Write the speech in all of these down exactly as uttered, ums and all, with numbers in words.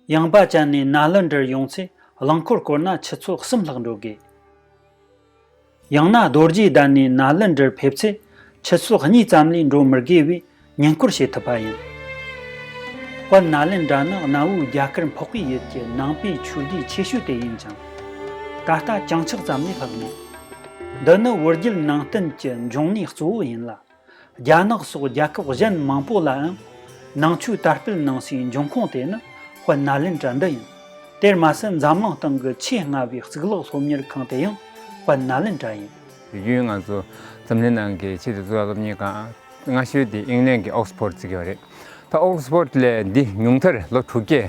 ཡངས་པ་ཅན་ནས་ནཱ་ལེནྡྲར་ཡོང་ཚེ་རླངས་འཁོར་བསྐོར་ན་ཆུ་ཚོད་གསུམ་ལྷག་འགྲོ་དགོས། ཡང་ན་རྡོ་རྗེ་གདན་ནས་ནཱ་ལེནྡྲར་ཕེབས་ཚེ་ཆུ་ཚོད་གཉིས་ཙམ་ལས་འགྲོ་མི་དགོས་པས་ཉིན་སྐོར་བྱེད་ཐུབ་པ་ཡིན། དཔལ་ནཱ་ལེནྡྲ་ནི་གནའ་བོའི་རྒྱ་གར་འཕགས་པའི་ཡུལ་གྱི་ནང་པའི་ཆོས་སྡེ་ཆེ་ཤོས་དེ་ཡིན་ཅིང་། ད་ལྟ་གྱང་ཆག་ཙམ་ལས་ལྷག་མེད། འདི་ནི་བོད་བརྒྱུད་ནང་བསྟན་གྱི་འབྱུང་གནས་གཙོ་བོ་ཡིན་ལ། རྒྱ་ནག་སོགས་རྒྱལ་ཁབ་གཞན་མང་པོ་ལའང་ནང་ཆོས་དར་སྤེལ་གནང་སའི་འབྱུང་ཁུངས་དེ་ནི་དཔལ་ནཱ་ལེནྡྲ་འདི་ཡིན། དེར་མ་ཟད་འཛམ་གླིང་སྟེང་གི་ཆེས་སྔ་བའི་གཙུག་ལག་སློབ་གཉེར་ཁང་དེ་ཡང་དཔལ་ནཱ་ལེནྡྲ་ཡིན། དུས་རྒྱུན་ང་ཚོ་འཛམ་གླིང་ནང་གི་ཆེས་མཐོའི་གཙུག་ལག་སློབ་གཉེར་ཁང་སྔ་ཤོས་དེ་ཨིང་ལན་གྱི་ཨོག་སི་ཕོར་ཌི་བརྩི་གི་ཡོད་རེད། ད་ཨོག་སི་ཕོར་ཌི་ལས་འདི་ཉུང་མཐར་ལོ་དྲུག་བརྒྱ་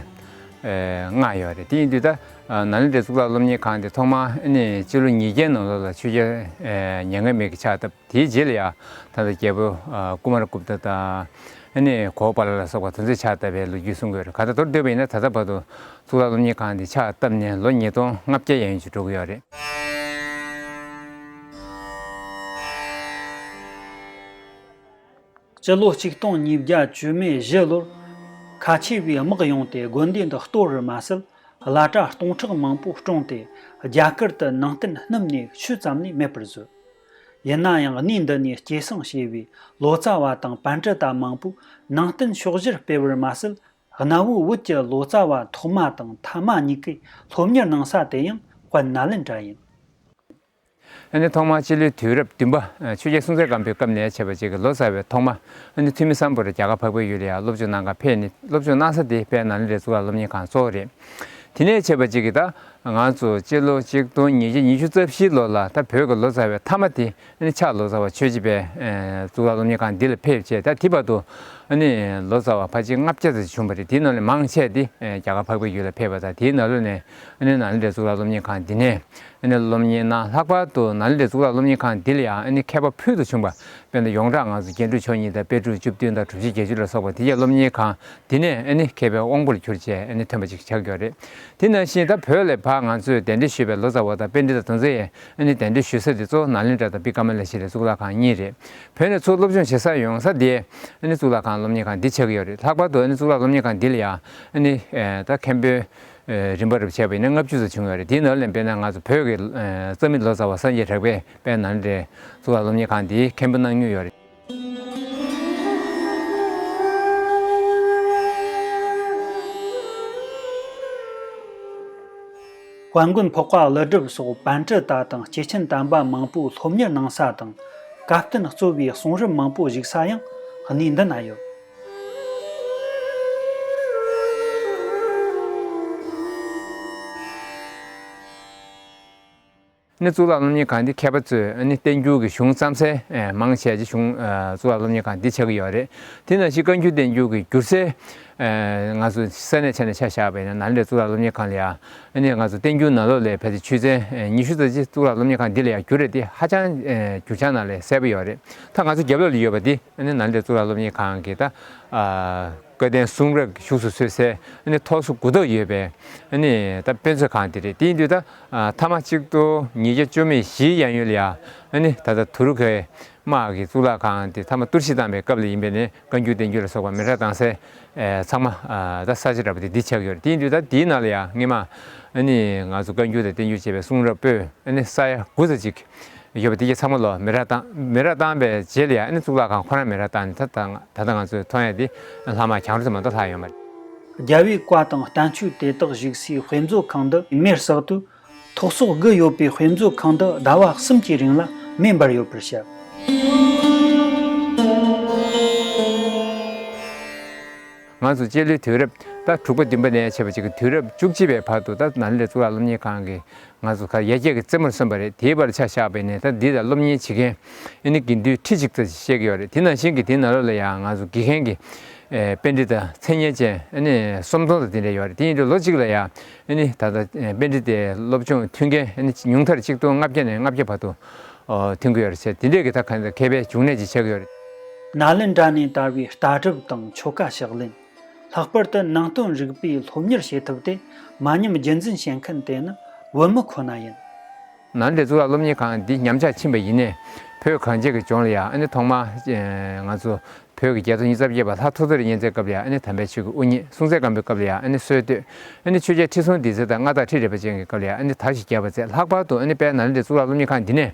ལྔ་ཡོད་རེད། དེ་ཡིན་དུས་ད་ནཱ་ལེནྡྲའི་གཙུག་ལག་སློབ་གཉེར་ཁང་དེ་ཐོག་མ་ནི་སྤྱི་ལོ་ཉིས་བརྒྱའི་ནང་ལོགས་ལ་ཆོས་རྒྱལ་མྱ་ངན་མེད་ཀྱིས་ཕྱག་བཏབ། དེའི་རྗེས་ལ་ཡང་ད་ལྟ་རྒྱལ་པོ་ཀུ་མ་ར་གུབ་ཏ་དང་། ཨ་ནི་གོ་པཱ་ལ་ལ་སོགས་པ་དེ་ཚོས་ཕྱག་བཏབ་པའི་ལོ་རྒྱུས་གསུང་གི་ཡོད་རེད། ག་ད་མདོར་བསྡུས་པ་ཡིན་ན་ད་ལྟ་བར་དུ་གཙུག་ལག་སློབ་གཉེར་ཁང་འདི་ཕྱག་བཏབ་ནས་ལོ་ཉིས་སྟོང་ལྔ་བརྒྱ་ཡན་ཞིག་འགྲོ་གི་ཡོད་རེད། སྤྱི་ལོ་གཅིག་སྟོང་ཉིས་བརྒྱ་བཅུ་མེད་བཞི་ལོར་ཁ་ཆེ་བའི་དམག་ཡོང་སྟེ་དགོན་སྡེ་འདི་གཏོར་བར་མ་ཟད། བླ་གྲྭ་སྟོང་ཕྲག་མང་པོ་བཀྲོངས་ཏེ་རྒྱ་གར་དུ་ནང་བསྟན་སྣུམ་ནས་ཆུ་ཙམ་ལས་མེད་པར་བཟོས། ཡིན་ན་ཡང་གནས་འདི་ནས་སྐྱེད་སྲིང་བྱས་པའི་ལོ་ཙཱ་བ་དང་པཎྜི་ཏ་མང་པོས་ནང་བསྟན་ཕྱོགས་བཞིར་སྤེལ་བར་མ་ཟད། གནའ་བོའི་བོད་ཀྱི་ལོ་ཙཱ་བ་ཐོག་མ་དང་ཐ་མ་གཉིས་ཀས་སློབ་གཉེར་གནང་ས་དེ་ཡང་དཔལ་ནཱ་ལེནྡྲ་ཡིན། ཨ་ནི་ཐོག་མར་སྤྱི་ལོའི་དུས་རབས་བདུན་པ་ཆོས་རྒྱལ་སྲོང་བཙན་སྒམ་པོའི་སྐབས་ནས་བྱས་པ་ཅིག་གི་ལོ་ཙཱ་བའི་ཐོག་མ་ཨ་ནི་ཐོན་མི་སམ་བྷོ་ཊ་རྒྱ་གར་འཕགས་པའི་ཡུལ་ལ་ཡང་སློབ་སྦྱོང་གནང་ག་ཕེབས་ནས་སློབ་སྦྱོང་གནང་ས་དེ་དཔལ་ནཱ་ལེནྡྲའི་གཙུག་ལག་སློབ་གཉེར་ཁང་གཙོ་བོ་རེད། དེ་ནས་བྱས་པ་ཅིག་གི་ད་ང་ཚོ་སྤྱི་ལོ་གཅིག་སྟོང་ཉིས་བརྒྱ་ཉི་ཤུ་རྩ་བཞི་ལོ་ལ་ད་བོད་ཀྱི་ལོ་ཙཱ་བའི་མཐའ་མ་དེ་ཨ་ནི་ཕྱག་ལོ་ཙཱ་བ་ཆོས་རྗེ་དཔལ་གཙུག་ལག་སློབ་གཉེར་ཁང་འདི་ལ་ཕེབས་བྱས། ད་དེ་བར་དུ་ཨ་ནི་ལོ་ཙཱ་བ་ཕལ་ཆེར་ལྔ་བརྒྱ་ཙམ་བྱུང་བ་རེད། དེའི་ནང་ནས་མང་ཆེ་དེ་རྒྱ་གར་འཕགས་པའི་ཡུལ་ལ་ཕེབས་པ་དང་། དེའི་ནང་ལོགས་ནས་ཨ་ནི་ནཱ་ལེནྡྲའི་གཙུག་ལག་སློབ་གཉེར་ཁང་འདི་ནས་ཨ་ནི་སློབ་གཉེར་གནང་། ལྷག་པར་དུ་ནཱ་ལེནྡྲའི་གཙུག་ལག་སློབ་གཉེར་ཁང་འདི་ལ་ཡང་ཨ་ནི་མཁས་པ་ཕུལ་དུ་བྱུང་བ། དཔེར་ན་ཡོངས་གྲགས་ང་ཚོ་རྒྱན་དྲུག་མཆོག་གཉིས་དང་དཔལ་སྤྲུལ་བཅུ་བདུན་དང་དྲུག་ཅུ་བརྒྱད་ཅུ་ལ་སོགས་པ་དེ་གའི་སློབ་གཉེར་ཁང་འདི་ནས་ཨ་ནི་མཁས་པའི་དབང་པོར་གྱུར་བྱས་ཨ་ནི་ཐོན་པ་ཅིག་ཆགས་ཡོད་རེད། དེ་ནང་བཞིན་ད་བོད་ལ་ཕར་ང་ཚོས་གདན་འདྲེན་ཞུས་པའི་ལོ་ཙཱ་བ་དང་པཎྜི་ཏ་དེ་ཚོ་ཡང་ཨ་ནི་གདན་འདྲེན་ཞུ་ས་དེ་གཙོ་བོ་ནཱ་ལེནྡྲ་དང་བི་ཀ་མ་ལ་ཤི་ལའི་གཙུག་ལག་ཁང་གཉིས་རེད། བོད་ནས་ཚུར་སློབ་སྦྱོང་བྱེད་ས་ཡོང་ས་དེ་ཨ་ནི་གཙུག་ལག་ཁང་སློབ་གཉེར་ཁང་འདི་ཆགས་ཀྱི་ཡོད་རེད། ལྷག་པར་དུ་ཨ་ནི་གཙུག་ལག་སློབ་གཉེར་ཁང་འདི་ལ་ཡང་ཨ་ནི་ད་མཁན་པོའི་རིམ་པ་རུ་བྱས་པ་ཡིན་ན་ལྔ་བཅུ་ཙམ་བྱུང་ཡོད་རེད། དེའི་ནང་ལ་དཔེར་ན་ང་ཚོ་བོད་ཀྱི་རྩ་མེད་ལོ་ཙཱ་བ་སངས་རྒྱས་གྲགས་པས་དཔལ་ནཱ་ལེནྡྲའི་གཙུག་ལག་སློབ་གཉེར་ཁང་འདིའི་མཁན་པོ་གནང་མྱོང་ཡོད་རེད། དཔལ་མགོན་འཕགས་པ་ཀླུ་སྒྲུབ་སོགས་པཎྜི་ཏ་དང་སྐྱེས་ཆེན་དམ་པ་མང་པོས་སློབ་གཉེར་གནང་ས་དང་། བཀའ་བསྟན་གཙོ་བའི་གསུང་རབ་མང་པོ་བཞུགས་ས་ཡང་གནས་འདི་ན་ཡོད། ནི་གཙུག་ལག་སློབ་གཉེར་ཁང་འདི་མཁས་པ་ཚོས་ནི་བསྟན་འགྱུར་གྱི་གཞུང་བརྩམས་སའི་མང་ཆེ་ཅིག་གཞུང་གཙུག་ལག་སློབ་གཉེར་ཁང་འདི་ཆགས་ཀྱི་ཡོད་རེད། དེ་ནང་བཞིན་བཀའ་འགྱུར་བསྟན་འགྱུར་གྱི་བསྒྱུར་སའི་ང་ཚོ་ས་གནས་ཆ་ནས་ཆ་བཞག་པ་ཡིན་ན་ནཱ་ལེནྡྲའི་གཙུག་ལག་སློབ་གཉེར་ཁང་ལ་ཡང་ནི་ང་ཚོ་བསྟན་འགྱུར་ནང་ལོགས་ལ་ཕལ་ཆེར་ཆོས་ཚན་ཉི་ཤུ་ཙམ་ཅིག་གཙུག་ལག་སློབ་གཉེར་ཁང་འདི་ལ་ཡང་བསྒྱུར་རེད། དེ་ཧ་ཅང་བསྒྱུར་བྱ་ནང་ལ་གསལ་པོ་ཡོད་རེད། ད་ང་ཚོ་རྒྱབ་ལོགས་ལ་ཡོད་པ་འདི་ནི་ནཱ་ལེནྡྲའི་གཙུག་ལག་སློབ་གཉེར་ཁང་གི་ད་བཀའ་བསྟན་གསུང་རབ་བཞུགས་སུ་གསོལ་སའི་ཐོག་སོ་དགུ་ཐོག་ཡོད་པའི་ད་དཔེ་མཛོད་ཁང་འདི་རེད། དེ་ཡིན་དུས་ད་ཐ་མ་གཅིག་སྟོང་ཉིས་བརྒྱ་བཅུ་མེད་བཞིའི་གཡས་གཡོན་ལ་ཡང་ད་ལྟ་དུ་རུ་ཁའི་དམག་གི་གཙུག་ལག་ཁང་དེ་ཐ་མ་གཏོར་བཤིག་བཏང་པའི་སྐབས་ལ་ཡིན་པས་ནི་བཀའ་འགྱུར་བསྟན་འགྱུར་ལ་སོགས་པ་མེ་སྲེག་བཏང་སའི་ཚང་མ་ད་ས་ཆ་འདྲ་པོ་དེ་འདི་ཆགས་ཡོད་རེད། དེ་ཡིན་དུས་ད་དེའི་ནང་ལ་ཡང་སྔོན་མ་ནི་ང་ཚོ་བཀའ་འགྱུར་དང་བསྟན་འགྱུར་བཅས་པའི་གསུང་རབ་པོད་ནི་ས་ཡ་དགུ་ཙམ་ཅིག་ཡོད་པ་དེ་གྱད་ཚང་མ་ལོ་མེ་སྲེག་བཏང་མེ་སྲེག་བཏང་པའི་རྗེས་ལ་ཡང་ནི་གཙུག་ལག་ཁང་ཁོ་རང་མེ་སྲེག་བཏང་ནས་ད་ད་ད་ང་ཚོས་མཐོང་ཡ་དེ་ལྷག་མ་གྱང་རོ་ཙམ་མ་གཏོགས་ལྷག་ཡོད་མ་རེད། རྒྱལ་བའི་བཀའ་དང་བསྟན་བཅོས་དེ་དག་བཞུགས་སའི་དཔེ་མཛོད་ཁང་འདི་མེར་བསྲེགས་དུས། ཐོག་སོ་དགུ་ཡོད་པའི་དཔེ་མཛོད་ཁང་འདི་ཟླ་བ་གསུམ་གྱི་རིང་ལ་མེ་འབར་ཡོད་པར་བཤད། ང་ཚོ་སྤྱི་ལོའི་དུས་རབས་ད་དྲུག་པ་བདུན་པ་ནས་བྱས་པ་ཅིག་གི་དུས་རབས་བཅུ་གཅིག་པའི་བར་དུ་ད་ནཱ་ལེནྡྲ་གཙུག་ལག་སློབ་གཉེར་ཁང་གི་ང་ཚོ་ག་ཡར་རྒྱས་ཀྱི་རྩེ་མོར་སོན་པ་རེད། དེའི་བར་ཆ་བཞག་པ་ཡིན་ན་ད་འདི་ལ་སློབ་གཉེར་བྱེད་མཁན་ཨ་ནི་དགེ་འདུན་ཁྲི་གཅིག་ཙམ་བཤད་ཀྱི་ཡོད་རེད། དེ་ནང་བཞིན་གྱི་དེའི་ནང་ལོགས་ལ་ཡང་ང་ཚོ་དགེ་རྒན་གྱི་ཨེ་པཎྜི་ཏ་མཚན་སྙན་ཅན་ཨ་ནི་སུམ་སྟོང་དང་དེ་འདྲ་ཡོད་རེད། དེ་ཡིན་དུས་ལོ་གཅིག་ལ་ཡང་ཨ་ནི་ད་ལྟ་ཨེ་པཎྜི་ཏའི་སློབ་སྦྱོང་མཐུན་རྐྱེན་ཨ་ནི་ཉུང་མཐར་གཅིག་སྟོང་ལྔ་བརྒྱ་ནས་ལྔ་བརྒྱ་བར་དུ་ཨོ་ཐོན་གྱི་ཡོད་རེད་ཟེར། དེ་འདྲས་ཀྱི་ད་གང་ལྟར་མཁས་པའི་འབྱུང་གནས་ཅིག་ཆགས་ཀྱི་ཡོད་རེད། ནཱ་ལེནྡྲ་ནས་དར་བའི་ལྟ་གྲུབ་དང་ཆོ་ག་ཕྱག་ལེན། ལྷག་པར་དུ་ནང་བསྟན་རིག་པའི་སློབ་གཉེར་བྱེད་ཐབས་དེ་མ་ཉམས་རྒྱུན་འཛིན་བྱེད་མཁན་དེ་ནི་བོད་མི་ཁོ་ན་ཡིན། ནཱ་ལེནྡྲའི་གཙུག་ལག་སློབ་གཉེར་ཁང་འདི་ཉམས་ཆག་ཕྱིན་པ་ཡིན་ནའི་བོད་གངས་ཅན་གྱི་ལྗོངས་ལ་ཡང་ཨ་ནི་ཐོག་མ་ང་ཚོ་ བོད་ཀྱི་རྒྱལ་ཐོ་ཉི་ཤུ་རྩ་བརྒྱད་པ་ལྷ་ཐོ་ཐོ་རི་གཉན་བཙན་སྐབས་ལ་ཡང་ཨ་ནི་དམ་པའི་ཆོས་ཀྱི་དབུ་བརྙེས། སྲོང་བཙན་སྒམ་པོའི་སྐབས་ལ་ཡང་ཨ་ནི་སྲོལ་གཏོད། ཨ་ནི་ཆོས་རྒྱལ་ཁྲི་སྲོང་ལྡེ་བཙན་དང་མངའ་བདག་ཁྲི་རལ་པ་ཅན་གྱི་སྐབས་ལ་ཡང་ཨ་ནི་དར་ཞིང་རྒྱས་པ་མཛད། ལྷག་པར་དུ་ཨ་ནི་དཔལ་ནཱ་ལེནྡྲའི་གཙུག་ལག་སློབ་གཉེར་ཁང་འདི་ནས་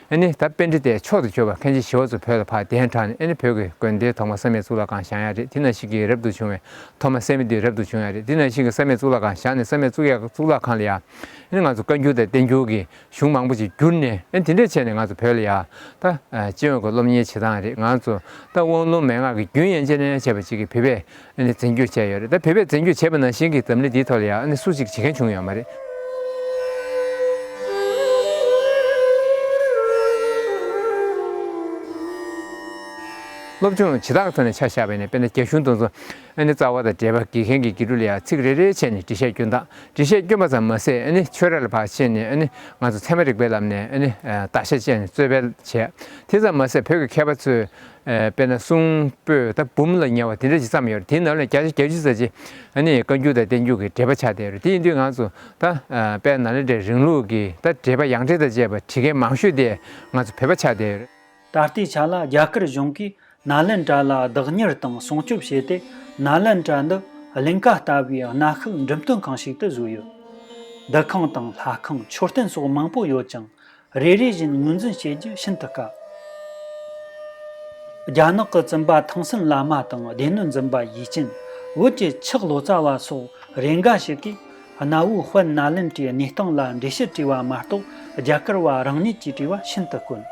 ཨ་ནི་ད་པཎྜི་ཏའི་མཆོག་ཏུ་གྱུར་པ་མཁན་ཆེན་ཞི་བ་འཚོ་བོད་ལ་ཕར་གདན་དྲངས་ནས། ཨ་ནི་བོད་ཀྱི་དགོན་སྡེ་ཐོག་མ་བསམ་ཡས་གཙུག་ལག་ཁང་བཞེངས་ཡ་རེད། དེ་ནང་བཞིན་གྱི་རབ་ཏུ་བྱུང་བའི་ཐོག་མ་བསམ་ཡས་འདུས་རབ་ཏུ་བྱུང་ཡ་རེད། དེ་ནང་བཞིན་གྱི་བསམ་ཡས་གཙུག་ལག་ཁང་བཞེངས་ནས། བསམ་ཡས་གཙུག་ཡ་གཙུག་ལག་ཁང་ལ་ཡང་ཨ་ནི་ང་ཚོ་བཀའ་འགྱུར་དང་བསྟན་འགྱུར་གྱི་གཞུང་མང་པོ་ཅིག་བསྒྱུར་ནས། ཨ་ནི་དེ་འདྲས་བྱས་ནས་ང་ཚོ་བོད་ལ་ཡང་ད་ཨ་སྤྱི་ཡོངས་ཀྱི་སློབ་གཉེར་བྱེད་སྟངས་རེད། ང་ཚོ་ད་དབང་ལུང་མན་ངག་གི་རྒྱུན་ཡན་ཆད་ནས་བྱས་པ་ཅིག་གི་བོད་པས་ཨ་ནི་འཛིན་སྐྱོང་བྱས་ཡོད་རེད། ད་བོད་པས་འཛིན་སྐྱོང་བྱས་པ་ནང་བཞིན་གྱི་འཛམ་གླིང་འདིའི་ཐོག་ལ་ཡང་ཨ་ནི་སུ་གཅིག་བྱེད་མཁན་བྱུང་ཡོད་མ་རེད། སློབ་སྦྱོང་བྱེད་སྟངས་ཐོག་ནས་ཆ་བཞག་པ་ཡིན་ན། དཔེར་ན་རྒྱ་གཞུང་དེ་ཚོ་ཨ་ནི་རྩ་བ་དང་འགྲེལ་པ་དགེ་རྒན་གྱི་དགེ་ཕྲུག་ལ་ཡང་ཚིག་རེ་རེ་བྱས་ནས་འགྲེལ་བཤད་སྐྱོན་སྟངས། འགྲེལ་བཤད་སྐྱོན་པ་ཙམ་མ་ཟད། ཨ་ནི་ཆོས་ར་ལ་ཕར་ཕྱིན་ནས་ཨ་ནི་ང་ཚོ་ཚད་མ་རིག་པའི་ལམ་ནས་ཨ་ནི་ཨ་བརྡར་ཤ་བཅད་ནས་རྩོད་སྤེལ་བྱས། དེ་ཙམ་མ་ཟད། བོད་ཀྱི་མཁས་པ་ཚོས་ཨ་དཔེར་ན་གསུང་པོད་ད་འབུམ་ལ་ཉེ་བ་དེ་འདྲ་ཞིག་བརྩམས་ཡོད་རེད། དེའི་ནང་ལ་བརྒྱ་ཆ་བརྒྱད་ཅུ་ཙམ་ཅིག་ཨ་ནི་བཀའ་འགྱུར་དང་བསྟན་འགྱུར་གྱི་འགྲེལ་པ་ཆགས་བསྡད་ཡོད་རེད། དེ་ཡིན་དུས་ང་ཚོ་ད་ཨ་དཔལ་ནཱ་ལེནྡྲའི་རིང་ལུགས་ཀྱི་ད་འགྲེལ་པ་ཡང་འགྲེལ་དང་བཅས་པ་བྲིས་མཁན་མང་ཤོས་དེ་ང་ཚོ་བོད་པ་ཆགས་བསྡད་ཡོད་རེད། ད་ལྟའི་ཆ་ལ་རྒྱ་གར་གཞུང་གིས་ནཱ་ལེནྡྲ་ལ་བདག་གཉེར་དང་སྲུང་སྐྱོབ་བྱས་ཏེ། ནཱ་ལེནྡྲ་འདི་གླིང་ག་ལྟ་བུའི་གནའ་ཤུལ་འགྲེམས་སྟོན་ཁང་ཞིག་ཏུ་བཟོས་ཡོད། འདུ་ཁང་དང་ལྷ་ཁང་། མཆོད་རྟེན་སོགས་མང་པོ་ཡོད་ཅིང་། རེ་རེ་བཞིན་ངོས་འཛིན་བྱེད་རྒྱུ་ཤིན་ཏུ་དཀའ། རྒྱ་ནག་གི་བཙུན་པ་ཐང་སན་བླ་མ་དང་སྡེ་སྣོད་འཛིན་པ་ཡུས་ཅན། བོད་ཀྱི་ཆག་ལོ་ཙཱ་བ་སོགས་རེ་འགའ་ཞིག་གིས་གནའ་བོའི་དཔལ་ནཱ་ལེནྡྲའི་གནས་སྟངས་ལ་འགྲེལ་བཤད་བྲིས་པ་མ་གཏོགས། རྒྱ་གར་བ་རང་ཉིད་ཀྱིས་བྲིས་པ་ཤིན་ཏུ་དཀོན།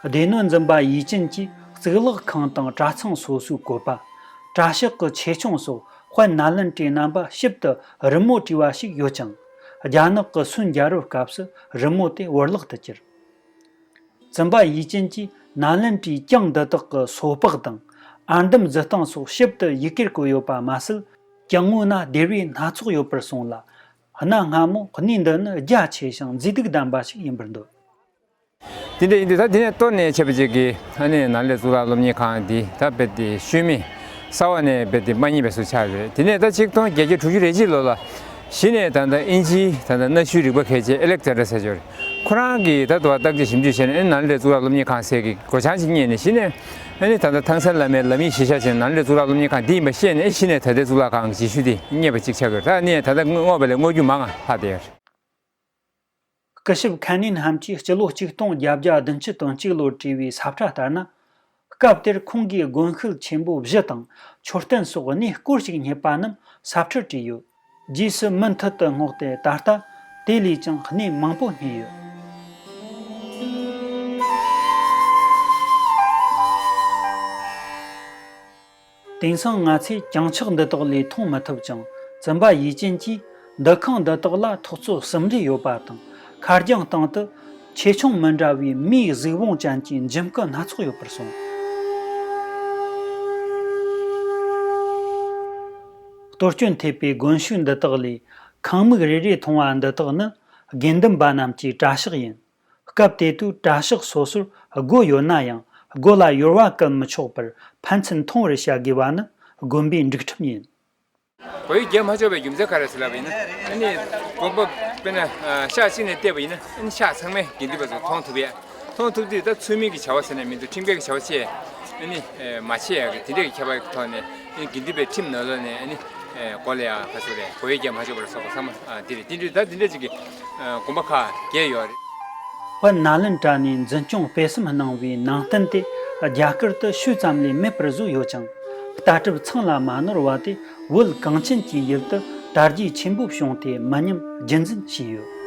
སྡེ་སྣོད་འཛིན་པ་ཡུས་ཅན་གྱིས་གཙུག་ལག་ཁང་དང་གྲྭ་ཚང་སོ་སོའི་བཀོད་པ། གྲྭ་ཤག་གི་ཆེ་ཆུང་སོགས་དཔལ་ནཱ་ལེནྡྲའི་རྣམ་པ་ཞིབ་ཏུ་རི་མོ་བྲིས་པ་ཞིག་ཡོད་ཅིང་། རྒྱ་ནག་གི་སུན་རྒྱལ་རབས་སྐབས་སུ་རི་མོ་དེ་བོར་བརླག་ཏུ་གྱུར། བཙུན་པ་ཡུས་ཅན་གྱིས་ནཱ་ལེནྡྲའི་གྱང་འདི་དག་གི་སོ་ཕག་དང་ཨར་འདམ་རྫི་སྟངས་སོགས་ཞིབ་ཏུ་ཡི་གེར་བཀོད་ཡོད་པ་མ་ཟད། གྱང་ངོས་ན་ལྡེབས་རིས་སྣ་ཚོགས་ཡོད་པར་གསུངས་ལ། གནའ་སྔ་མོ་གནས་འདི་ནི་རྒྱ་ཆེ་ཞིང་མཛེས་སྡུག་ལྡན་པ་ཞིག་ཡིན་པར་འདོད། དེ་འདྲ་ཡིན་དུས། ད་དེ་ནས་གཏོར་ནས་བྱས་པ་ཅིག་གིས་ཨ་ནི་ནཱ་ལེནྡྲ་གཙུག་ལག་སློབ་གཉེར་ཁང་འདི་ད་རྦད་དེ་ཤུལ་མེད་གསར་བ་ནས་རྦད་དེ་མ་རྙེད་པའི་བཟོ་ཆགས་རེད། དེ་ནས་ད་ཆིག་སྟོང་བརྒྱད་བརྒྱ་དྲུག་ཅུ་རེ་གཅིག་ལོ་ལ་གཞི་ནས་ད་ལྟ་དབྱིན་ཇིའི་ད་ལྟ་གནའ་ཤུལ་རིག་པ་མཁས་ཅན་ཨེ་ལེག་ཛན་ཌར་ཟེར་ཅིག་ཡོད་རེད། ཁོ་རང་གིས་ད་དུང་བརྟག་དཔྱད་ཞིབ་འཇུག་བྱས་ནས། ཨ་ནི་ནཱ་ལེནྡྲ་གཙུག་ལག་སློབ་གཉེར་ཁང་ཟེར་གྱི་སྒོ་བྱང་ཅིག་རྙེད་ནས། གཞི་ནས་ཨ་ནི་ད་ལྟ་ཐང་སན་བླ་མའི་ལམ་ཡིག་གཞིར་བཞག་བྱས་ནས་ནཱ་ལེནྡྲ་གཙུག་ལག་སློབ་གཉེར་ཁང་འདི་ཡིན་པ་ཤེས་ནས། གཞི་ནས་ད་ལྟའི་གཙུག་ལག་ཁང་གི་རྗེས་ཤུལ་དེ་རྙེད་པ་ཅིག་ཆགས་ཀྱི་ཡོད་རེད། ད་ནི་ད་ལྟ་བསྔོགས་པ་ལས་བསྔོག་རྒྱུ་མང་ང་ལྷག་བསྡད་ཡོད་རེད། སྐུ་ཞབས་ཁན་ནིན་ཧམ་གྱིས་སྤྱི་ལོ་གཅིག་སྟོང་བརྒྱད་བརྒྱ་བདུན་ཅུ་དོན་གཅིག་ལོར་བྲིས་པའི་ས་ཁྲ་ལྟར་ན། སྐབས་དེར་ཁོང་གིས་དགོན་ཤུལ་ཆེན་པོ་བཞི་དང་མཆོད་རྟེན་སོགས་གནས་སྐོར་ཞིག་རྙེད་པ་རྣམས་ས་ཁྲར་བྲིས་ཡོད། རྗེས་སུ་མུ་མཐུད་དུ་བསྔོགས་ཏེ། ད་ལྟ་དེ་ལས་ཀྱང་གནས་མང་པོ་རྙེད་ཡོད། དེང་སང་ང་ཚོས་གྱང་ཆག་འདི་དག་ལས་མཐོང་མི་ཐུབ་ཅིང་། བཙུན་པ་ཡུས་ཅན་གྱིས་འདུ་ཁང་འདི་དག་ལ་ཐོག་བརྩེགས་གསུམ་རེ་ཡོད་པ་དང་། ཁ་རྒྱང་སྟེང་དུ་ཆེ་ཆུང་མི་འདྲ་བའི་མིའི་གཟུགས་བོངས་ཅན་གྱི་འཇིམ་སྐུ་སྣ་ཚོགས་ཡོད་པར་གསུངས། གཏོར་སྐྱོན་ཐེབས་པའི་དགོན་ཤུལ་འདི་དག་ལས་ཁང་མིག་རེ་རེ་མཐོང་བ་འདི་དག་ནི། དགེ་འདུན་པ་རྣམས་ཀྱི་གྲྭ་ཤག་ཡིན། སྐབས་དེ་དུས་གྲྭ་ཤག་སོ་སོར་སྒོ་ཡོད་ན་ཡང་། སྒོ་ལ་ཡོལ་བ་བཀལ་མི་ཆོག་པར། ཕན་ཚུན་མཐོང་བར་བྱ་དགོས་པ་ནི་དགོན་པའི་སྒྲིག་ཁྲིམས་ཡིན། སྒོ་ཡོལ་བརྒྱབ་མ་ཆོག་པའི་རྒྱུ་མཚན་ག་རེ་ཟེར་ལབ་པ་ཡིན་ན། ཨ་ནི་དགོན་པ་དཔེར་ན་ཤག་གཅིག་ནས་བལྟས་པ་ཡིན་ན། ཨ་ནི་ཤག་ཚང་མས་དགེ་འདུན་པ་ཚོ་མཐོང་ཐུབ་ཡས། མཐོང་ཐུབ་དུས་ད་ཚུལ་མིན་གྱི་བྱ་བ་ཟེར་ནས་མི་འདུག་ཁྲིམས་འགལ་གྱི་བྱ་བ་བྱས། ཨ་ནི་མ་བྱེད་ཡག་གི་དེ་འདྲས་ཀྱི་ཁྱད་པར་གྱི་ཐོག་ནས། ཨ་ནི་དགེ་འདུན་པའི་ཁྲིམས་ནང་ལོགས་ནས། ཨ་ནི་སྒོ་ལ་ཡང་ཁ་སོ་རེད། སྒོ་ཡོལ་བརྒྱབ་མ་ཆོག་པ་ལ་སོགས་པ་ཚང་མ་དེ་རེད། དེ་འདྲས་ད་དེ་འདྲས་ཅིག་གི་དགོན་པ་ཁག་བརྒྱབ་ཡོད་རེད། དཔལ་ནཱ་ལེནྡྲ་ནས་འཛིན་སྐྱོང་སྤེལ་གསུམ་གནང་བའི་ནང་བསྟན་དེ་རྒྱ་གར་དུ་ཤུལ་ཙམ་ལས་མེད་པར་བཟོས་ཡོད་ཅིང་། ལྟ་གྲུབ་ཚང་ལ་མ་ནོར་བ་དེ་བོད་གངས་ཅན་གྱི་ཡུལ་དུ་དར་རྒྱས་ཆེན་པོ་བྱུང་སྟེ་མི་ཉམས་རྒྱུན་འཛིན་བྱས་ཡོད།